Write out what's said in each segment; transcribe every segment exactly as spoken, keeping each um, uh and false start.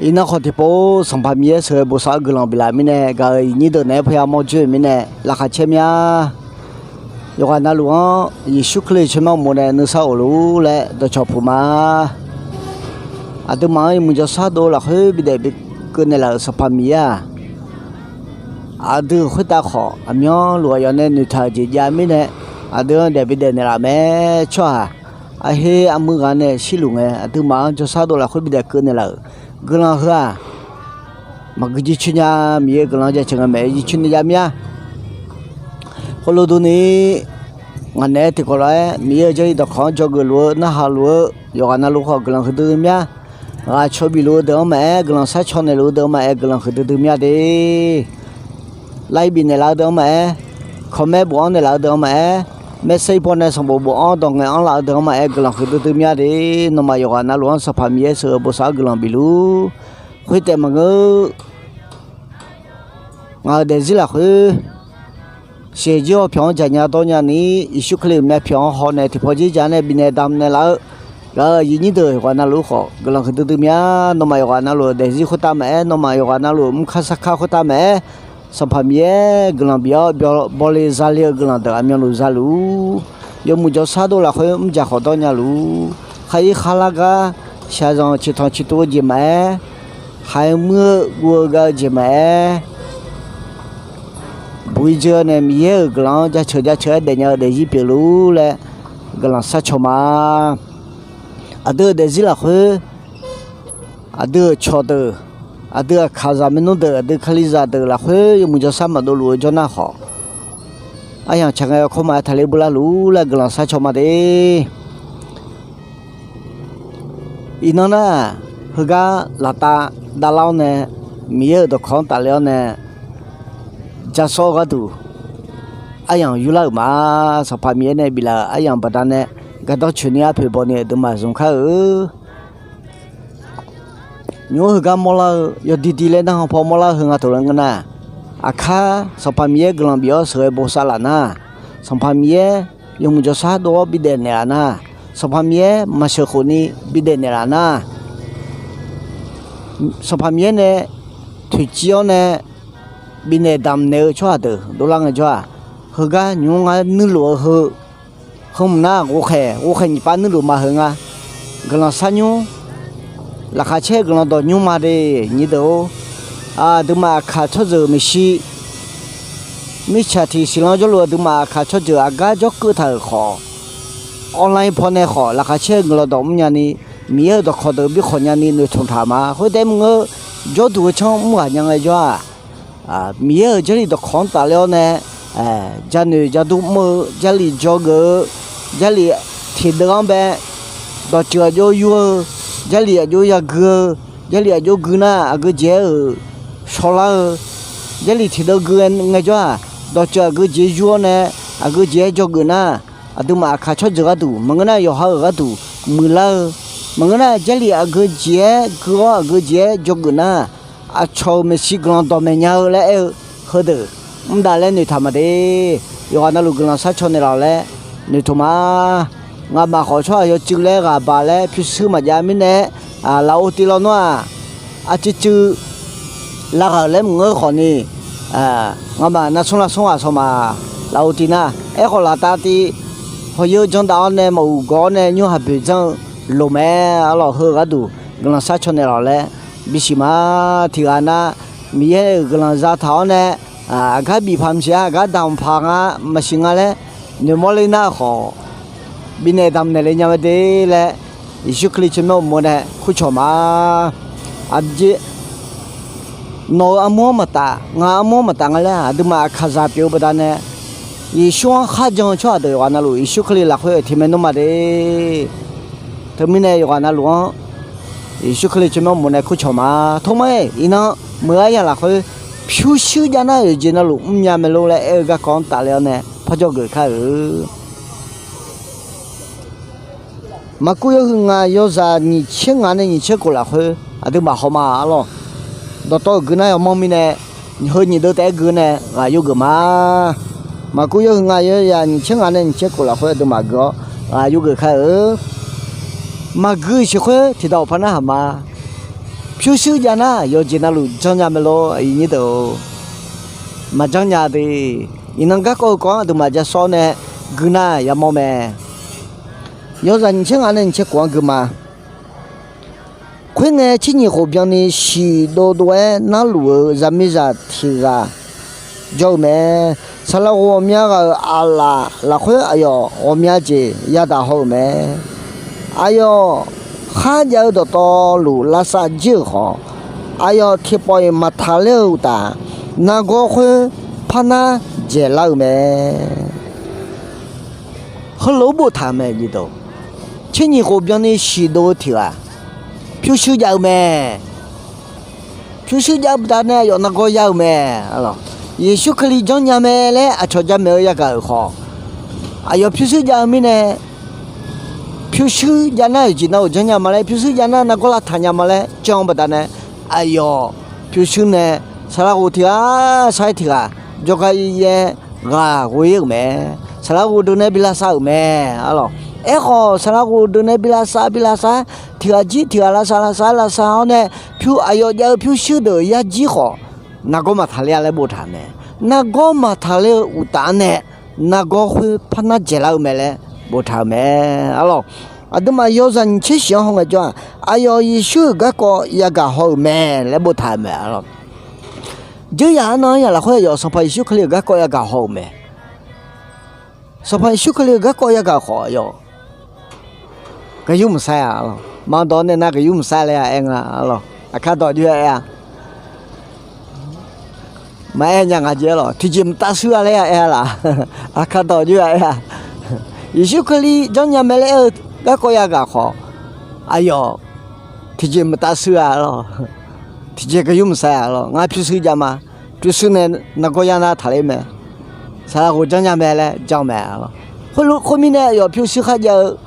Iqnan khawf tiqpov Sanqpaq Miqyaer sheuqghae bosav-eu guiqlanq biflaf mirnae gaq-euq iqnyir deuq naeq-aer paw ya mawr joer-euq mirnae laqkhaq caer mya. Yawqghaq navluf-anr Yeqsur Kali tsawrmyanr uqmov nae nuisar of luf-ur laer dawqcawq puq ma. Aqduimaf-anr yawmuiq jawrshar dov lafkhoer bidaef bikeuv naeqlaf-euq Sanqpaq Miqyaer-aq, aqdui-euq khoertav khawf aqmyanluf aqyawf nae noeqtaq-euq jeq jav mirnae, aqdui-anr daef bidaef naeqlaf mae. Tsawrhaq arher armuir ghaq nae shirluf ngae, aqduimaf-anr jawrshar dov lafkhoer bidaef keuv naeqlaf-euq guiqlanq heu-aq, maqgui jircoer nya. Miqyaer-euq guiqlanq jaceuq ngae maeq-aer jircoer nae jav mir-a. Khoerlof durni, ngaq naeq-aer tiqkawv lof-aer Miqyaer-euq jarlif dawqkawq-anr dzawgeuf luf-eu narhaq luf-eu yawqghaq navluf khawf guiqlanq huiqdui dui mir-a. Ghaq caw bif luf-eu deuq-anr maqaer, guiqlanq sharcaw naeqluf-eu deuq-anr maqaer, guiqlanq huiqdui dui mir-a de. Like bifnaeq laf-eu deuq-anr maqaer, comment bof-anr naeqlaf-eu deuq-anr maqaer, message paw nae sanqbof bof-anr dawq ngaeq-anr laf-eu deuq-anr maqaer, guiqlanq huiqdui dui mir-a de. Nawmaf yawqghaq navluf-anr Sanqpaq Miqyaer sheuqghae bosav-eu guiqlanq bifluf-ur. Khoertaef maqngeur, ngaq-euq daefzir lafkhoer shaqjir hawpyawq-anr jaqnya dawrnya ni, Yeqsur Kali-euq myavpyawq-anr hawnaeq tiqpawf jir jaq nae bifnaeq damq naeqlaf-eu gaq-euq aqyuif nyir deuq yawqghaq navluf khawf guiqlanq huiqdui dui mir-a. Nawmaf yawqghaq navluf-euq daefzir khoertav maqaer, nawmaf yawqghaq navluf-euq mrkar sarkar khoertav maqaer, Sanqpaq Miqyaer guiqlanq bif-awr bawle zale-eu guiqlanq deuq aqmyanluf zaluf-ur. Yawmuiq jawrshar dov lafkhoer mrjaq khawf dawrnya luf-ur. Khar ir khar lar gar shaqzanq ciqtanq ciqtuv-eu jeq maqaer, khaq-eu muir-eu guv-eu gav-eu jeq maqaer, buq-ir dzeur-awr nae Miqyaer-euq guiqlanq-anr jaceuq jaceuq-aer daefnya-eu daefzir pyeufluf-ur laer guiqlanq sharcaw ma. Aqdui-euq daefzir lafkhoer, aqdui-euq cawqdeuq, aqdui aqkaqzaq maernmr deuq, aqdui kalizaq deuq lafkhoer yawmuiq jawrshar maqdov luf-eu jawrnar khawf, aryamq tsaq ngae yawkawr maqaer taqler beular luf-ur laer guiqlanq sharcaw ma de. Iqnan nar, heugar laftav davlar-awr nae, Miqyaer-euq dawqkawq-anr tafler-awr nae, jasawr-eu gharduq aryamq yurlar-euq ma. Sanqpaq Miqyaer nae biflaf-euq aryamq baqdanae gardanr coeqni arpoeq bawni aqduimaf zmq kar-eu. Nymq-mr heugar mawrlar-eu yawdui dui laer narhaq paw mawrlar-eu heu nga taq laer ngeur nar, aqkar Sanqpaq Miqyaer guiqlanq bif-awr sheuqghae bosav laf nar, Sanqpaq Miqyaer yawmuiq jawrshar dov-awr bidaef naeqlaf nar, Sanqpaq Miqyaer maqsheuq khofni bidaef naeqlaf nar, Sanqpaq Miqyaer nae toeqciv-awr nae bifnaeq damq naeq-eu tsawrhaq deuq dovlar ngaejawr-aq, heugar nymq-mr ngar nuirlof-eu heu, heu mq nar ghovkhaeq ghovkhaeq nyiq pav nuirlof ma heu nga. Guiqlanq sharnymr, laqkhaq caer-eu guiqlanq dawq nymr ma de. Nyir deuq-or, aqduimaf aqkaq tsawrjeuq maeqshi mirtsaq tiq siqlanr jawrluf aqduimaf aqkaq tsawrjeuq aqgar jawrkeuv taq-euq khawf, online pawnae khawf laqkhaq caer-eu guiqlanq dawq mrnya ni, Miqyaer-euq dawqkawq deuq bi khawq nya ni noeqtmq taq ma. Khoertaef maqngeur, jawrduq heu canr mr ghaq nya ngaejawr-aq, Miqyaer-euq jarlif dawqkawq-anr tafler-awr nae, janoeq jadur mr-eu, jarlif dzawgeuf-eu, jarlif tiqdeuv-anr bae dawqceuq aqjox yur-eu, jarlif aqjox yagui-eu, jarlif aqjox gui nar aqgeu jeq-aer-euq shawrlar-eu, jarlif tiqdeuv gui ngaejawr-aq, dawqceuq aqgeu jeq yur-awr nae aqgeu jeq-aer dzawgeuf nar, aqduimaf aqkaq tsawrjeuq gharduq maqngeur nar yawqha-euq gharduq muiqlar-eu, maqngeur nar jarlif aqgeu jeq-aer gui-awr aqgeu jeq-aer dzawgeuf nar, aqcawq-euq maeqshi guiqlanq dawqmaeq nya-eu laer aer-eu heudeuq mr dav laer noeqtaq ma de. Yawqghaq navluf guiqlanq sharcaw naeqlaf-awq laer noeqtmq ma. Ngamaf khawf tsawrhaq yawcuiv laer ghaq baq laer pyurshuir maqjav mirnae, lafov tiv lawnmr-aq, arcuiv cuiv lavghaq-euq laer maqngeur khawfni, ngamaf nar smr lar smr ghaq sawq ma. Lafov tiv nar, aerkhawf laftav tiv hawq yeu jandav-awr nae maqghof gawq-awr nae nymr haq boeq janr-eu loq mae. Arlawq heu gharduq guiqlanq sharcaw naeqlaf-awq laer bisiq ma. Tiqghaq nar, Miqyaer-euq guiqlanq zataq-awr nae, aqgar bif paq maqsiq-a, aqgar damq paq nga maqsiq nga laer noeqmawr ler nar khawf, bifnaeq damq naeq le nya mae de laer, Yeqsur Kali tsawrmyanr uqmov nae kurcawq ma. Aqjeq nawq-euq armur-anr maqtaf, ngaq-euq armur-anr maqtaf nga laer aqduimaf aqkaqzaq pyeuf-eu baqdanae, Yeqsur-anr kharjan-eu tsawrhaq deuq yawqghaq navluf Yeqsur Kali lafkhoer-euq tiq maernmr ma de. Teumirnae yawqghaq navluf-anr Yeqsur Kali tsawrmyanr uqmov nae kurcawq ma. Tormar-aer iqnan meuq aryamq lafkhoer pyurshuir jav nar yawqjeq navluf mrnya mae lor laer aer-eu garkawv-anr tafler-awr nae parjawr geuf kar-euq. Maqkuv yawhuiq ngaq yawzaq nyiq tser ngaq nae nyiq tser khof lafkhoer aqduimaf hawma arlawq. Dawqtawv-euq gui nar yawmawr mirnae, heu nyiq deuv taef-aer gui nae ghaq yur geuf ma. Maqkuv yawhuiq ngaq yawzaq nyiq tser ngaq nae nyiq tser khof lafkhoer aqduimaf gui-awr ghaq yur geuf kar-euq. Maqgui siq khoer tiqdawq paq narhaq ma. pyurshuir jav nar yawqjeq navluf janrnya mae lor, aqyuif nyir deuq-or. Maqjanrnya de. Iqnan garkawv-eu kawv-anr aqduimaf ja sawr nae gui nar yamawr mae. Yawzaq nyiq tser ngaq nae nyiq tser khof-anr gui ma. Khoerngae, tser nyiq khof byanni shiq dov dov-aer narluf-eu zaqmiqzaq tiq ghaq jawr-eu mae. Saqlaq ghoq ghawqmya ghaq-euq aqlaf lafkhoer aqyawf ghawqmya jeq yadaq haw-euq mae. Aqyawf kharjav-eu dawqtawvluf lavsav jir-euq khawf, aqyawf tiqpawf-iq maqtaq ler-eu uqtaf, nargawr khoer parnar dzaeqlar-eu mae. Heulof-aer boftaq-euq mae. Tser nyiq khof byanni shiq dov-eu tiq ghaq pyurshuir jav-eu mae. Pyurshuir jav-eu baqdanae aqyawf nargawr ya-eu mae. Yeqsur Kali janrnya mae laer aqcawq jamaeq-eu yagaq-euq khawf, aqyawf pyurshuir jav-eu mirnae, pyurshuir jav nar yawqjeq navluf janrnya ma laer, pyurshuir jav nar nargawr lavtaq nya ma laer jan-eu baqdanae, aqyawf pyurshuir nae saqlaq ghoq tiq ghaq sar-aer tiq ghaq jawrgar yaer ghaq ghoe-ir-euq mae. Saqlaq ghoq deuq nae bi lavsav-euq mae. Arlawq, aerkhawf saqlaq ghoq deuq nae bi lavsav bi lavsav-aer tiq ghaq jir tiq ghaq lavsav lavsav-aer lavsav-awr nae, pyur aqyawf jav-eu pyurshuir deuq yar jir khawf, nargawr maqtaq ler-a laer boftaq-euq mae. Nargawr maqtaq ler-eu uqtaf-anr nae nargawr khoer parnar dzaeqlar-eu mae laer boftaq-euq mae. Arlawq, aqduimaf yawzaq nyiq tser shiq-anr hawngae jawr-aq, aqyawf Yeqsur-euq garkawv yagaq haw-euq mae laer boftaq-euq mae. Arlawq, dzeur yaq arnan-anr yaq lafkhoer aqyawf Sanqpaq Yeqsur Kali-euq garkawv yagaq haw-euq mae. Sanqpaq Yeqsur Kali-euq garkawv yagaq khawf aqyawf gaqyur maqsair-a. Arlawq, maqdawq nae nar gaqyur maqsair laer-a aer nga. Arlawq, aqkar dawq jir-a aer-a. Maqaer nya nga jeq arlawq, tiqjeq maqtav shuir-a laer-a aer-a laf. Aqkar dawq jir-a aer-a. Yeqsur Kali janrnya mae laer aer-eu garkawv yagaq khawf, aqyawf tiqjeq maqtav shuir-a. Arlawq, tiqjeq gaqyur maqsair-a. Arlawq, ngar pyurshuir jav ma. Pyurshuir nae nargawr yar nar taqler mae. Saqlaq ghoq janrnya mae laer jan-eu mae. Arlawq, khoermirnae aqyawf pyurshuir kharjav-eu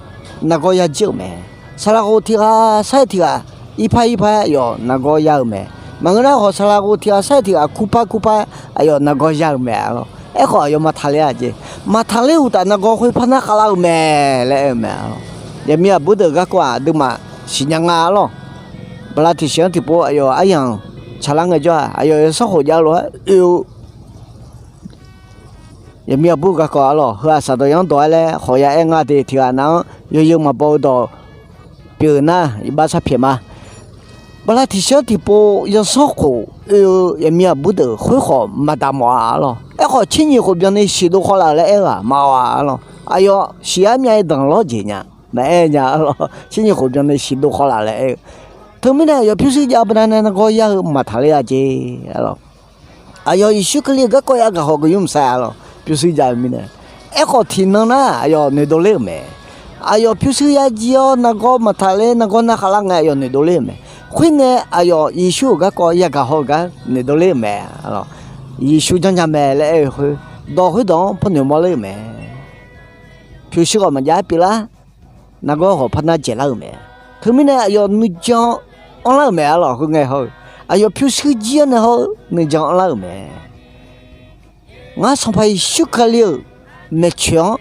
nargawr yar jir-euq mae. Saqlaq ghoq tiq ghaq sar-aer tiq ghaq irpar irpar-aer aqyawf nargawr yar-eu mae. Maqngeur nar khawf saqlaq ghoq tiq ghaq sar-aer tiq ghaq kurpar kurpar-aer aqyawf nargawr yar-eu mae. Arlawq, aerkhawf aqyawf maqtaq ler-a jeq. Maqtaq ler uqtaf nargawr khoer parnar khavlar-eu mae laer aer-eu mae. Arlawq, yaqmir aqbur deuq garkawv-aq aqduimaf siqnya nga. Arlawq, bala tiqsiq-anr tiqpov aqyawf aryamq tsaqlar ngaejawr-aq, aqyawf yawsanr khof jav-eu lof-aer oe-eu yaqmir aqbur garkawv arlawq, heu-aq saqdawq yanr dawq-aer laer khawf ya aer nga de. Tiq ghaq nav-anr yawzeu maqbaw-eu dawq pyeuf-euq nar iqbax sar pyaeq ma. Bala tiqsiq-anr tiqpov yawsanr khof oe-eu yaqmir aqbur deuq khoer khawf maqdaq mawf-a. Arlawq, aerkhawf tser nyiq khof byanni shiq dov khawv laf-euq laer aer-eu-aq maqawq-a. Arlawq, aqyawf siq-aer myav-aer danqlanr jeq nya maqaer nya. Arlawq, tser nyiq khof byanni shiq dov khawv laf laer aer-eu. Teumirnae aqyawf pyurshuir jav-eu baqdanae nargawr yar-eu maqtaq ler-a jeq. Arlawq, aqyawf Yeqsur Kali-euq garkawv yagaq khawf gaqyur maqsair-a. Arlawq, pyurshuir jav-eu mirnae, aerkhawf tiqnan nar aqyawf noeqdov ler-euq mae. Aqyawf pyurshuir yar jir-awr nargawr maqtaq ler, nargawr nar khavlar ngae aqyawf noeqdov ler-euq mae. Khoerngae aqyawf Yeqsur-euq garkawv yagaq haw-eu gar noeqdov ler-euq mae. Arlawq, Yeqsur janrnya mae laer aer-eu khoer, dawq khoerdawq-anr par noeqmawr ler-euq mae. Pyurshuir khawf maqjav-aer pyeuflar, nargawr khawf parnar dzaeqlar-euq mae. Teumirnae aqyawf nuijan anrlar-euq mae. Arlawq, khoerngae hawr-eu aqyawf pyurshuir jir-anr nae hawr-eu nuijan anrlar-euq mae. Ngar Sanqpaq Yeqsur Kali-euq maeqtsoeq-anr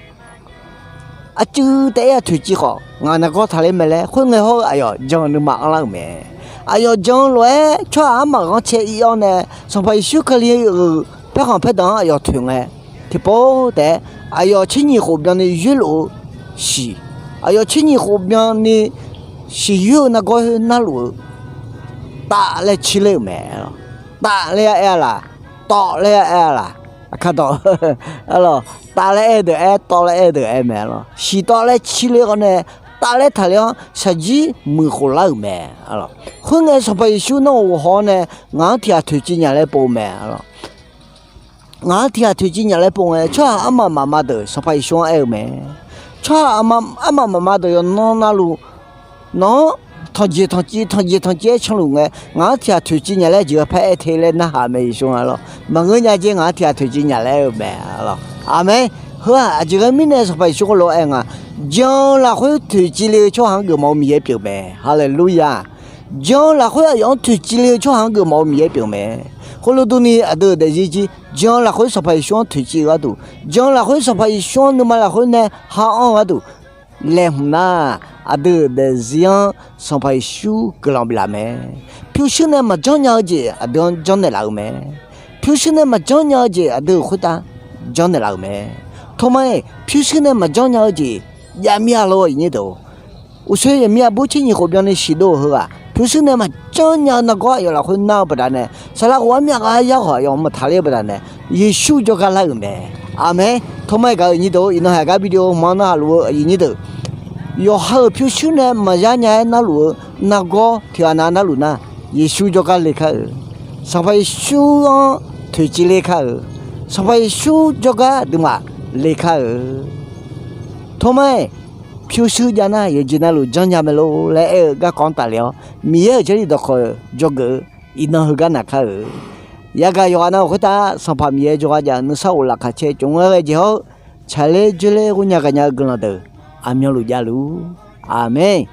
aqcuiv taef-aer-a toeqciv khawf ngaq nargawr taqler mae laer khoerngae hawr-eu aqyawf jan-eu nuima anrlar-euq mae. Aqyawf jan-eu lof-aer tsawrhaq armaf ghanrcae ir-awr nae Sanqpaq Yeqsur Kali-euq paerkhanq paerdanq-anr aqyawf toeq ngae, tiqpov taef-aer aqyawf tser nyiq khof byanni yoerluf-eu shiq, aqyawf tser nyiq khof byanni shiq yoer-eu nargawr khoer narluf-eu taf laer cir ler-euq mae. Taf laer aer-a laf, tawv laer aer-a laf, aqkar dawq, arlawq, taf laer aer-eu deuq aer, tawv laer aer-eu deuq aer mae. Arlawq, shiq tawv laer cir ler-awr nae taf laer taqler-awr shaqjir muiqkhof lar-euq mae. Arlawq, khoerngae Sanqpaq Yeqsur nawr-euq ghof haw-awr nae ngaq-anr tiq ghaq toeqciv nya laer pov-eu mae. Arlawq, ngaq-anr tiq ghaq toeqciv nya laer pov ngae, tsawrhaq armaf mafma deuq Sanqpaq Yeqsur-anr aer-eu mae. Tsawrhaq armaf mafma deuq yawqnan navluf nawq-anr tanqjeq tanqciv tanqjeq tanqciv-aer canluf ngae, ngaq-anr tiq ghaq toeqciv nya laer jeq ghaq paer aer te laer narhaq mae. Yeqsur-anr arlawq, maqngeur nya jer ngaq-anr tiq ghaq toeqciv nya laer aer-eu mae. Arlawq, aqmeq. Heu-aq aqjeq ghae mirnae Sanqpaq Yeqsur khoerlof-aer aer nga, jan-eu lafkhoer toeqciv le-eu tsawrhaq-anr geufmawf-eu Miqyaer pyeuf mae. Haleluya. Jan-eu lafkhoer aqyawf-anr toeqciv le-eu tsawrhaq-anr geufmawf-eu Miqyaer pyeuf mae. Khoerlof durni aqdui-euq daefzir jir jan-eu lafkhoer Sanqpaq Yeqsur-anr toeqciv-eu gharduq, jan-eu lafkhoer Sanqpaq Yeqsur-anr nuima lafkhoer nae ha anr-eu gharduq laeqhmq nar, aqdui-euq daefzir-anr Sanqpaq Yeqsur guiqlanq biflaf mae. Pyurshuir nae maqjanr nya-eu jeq aqdui-anr janrnaeq laf-euq mae. Pyurshuir nae maqjanr nya-eu jeq aqdui-euq khoertav janrnaeq laf-euq mae. Toma-iq pyurshuir nae maqjanr nya-eu jeq javmir-a lor, iqnyir deuq. Uqshoe yaqmir aqbur tser nyiq khof byanni siqdov-euq heughaq pyurshuir nae maqjanr nya-eu nargawr aqyawf lafkhoer nar-eu baqdanae, saqlaq khof armyaq gar yar khawf aqyawf maqtaqler-eu baqdanae, Yeqsur jawrgar lar-euq mae. Aqmeq. Toma-iq gaq-euq iqnyir deuq, iqnan haeq gar video hmq-anr narhaq luf-eu iqnyir deuq, yawqha-euq pyurshuir nae maqya nya-aer narluf-eu nargawr tiqghaq nav narluf nar, Yeqsur jawrgar le kar-euq. Sanqpaq Yeqsur-anr toeqciv ler kar-euq. Sanqpaq Yeqsur jawrgar aqduimaf le kar-euq. Toma-iq pyurshuir jav nar yawqjeq navluf janrnya mae lor laer aer-eu garkawv-anr tafle-awr, Miqyaer-euq Jarlif dawqkawq-eu dzawgeuf-eu iqnan heugar naq kar-euq. Yagaq yawqghaq nav-euq khoertav Sanqpaq Miqyaer jawrgar jav-eu nuisar of laqkhaq caer tsov-anr ghae jeq hawr-eu, tsaqler dzoerler ghoernya gaqnya-eu guiqlanq deuq aqmyanluf javluf. Aqmeq.